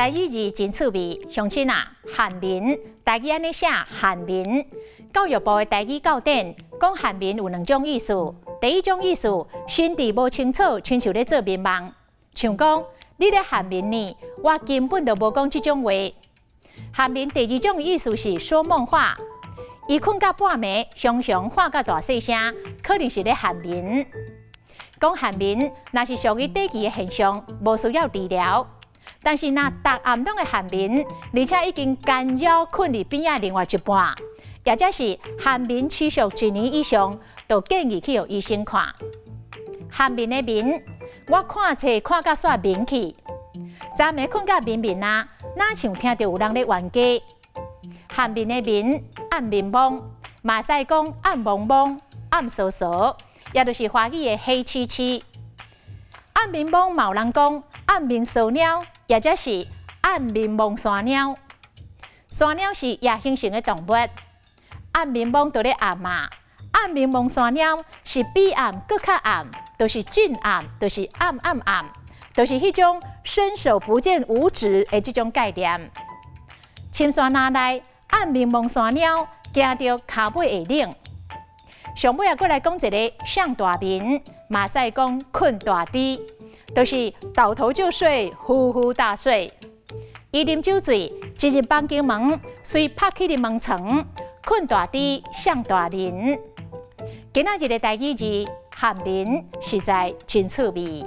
台語字真趣味，鄉親啊，限眠，台語按呢寫限眠。教育部的台語教典講限眠有兩種意思。第一種意思，神智無清楚，親像咧做眠夢，像講你咧限眠呢，我根本就無講這種話。限眠第二種意思是說夢話，伊睏到半暝，常常喊甲大細聲，可能是咧限眠。講限眠，若是屬於短期的現象，無需要治療。但是若逐暗攏會限眠，而且已經干擾睏佇邊仔另外一半，或者是限眠持續一年以上，就建議去予醫生看。限眠的眠，我看冊看甲煞眠去，昨暝睏甲眠眠啊，若像聽著有人咧冤家。限眠的眠，暗眠蒙，嘛使講暗濛濛、暗趖趖，也就是華語的黑漆漆。暗眠蒙嘛有人講暗眠趖貓，或者是暗眠蒙山貓。山貓是夜行性的動物，暗眠蒙就咧暗嘛。暗眠蒙山貓是比暗閣較暗，就是真暗，就是暗暗暗，就是彼種伸手不見五指的這種概念。深山林內暗眠蒙山貓，驚著跤尾會冷。上尾啊，閣來講一个上大眠，嘛使講睏大豬，就是倒頭就睡，呼呼大睡。伊啉酒醉，一入房間門，隨拍起佇門床，睏大豬，上大眠。今仔日的台語字限眠，實在真趣味。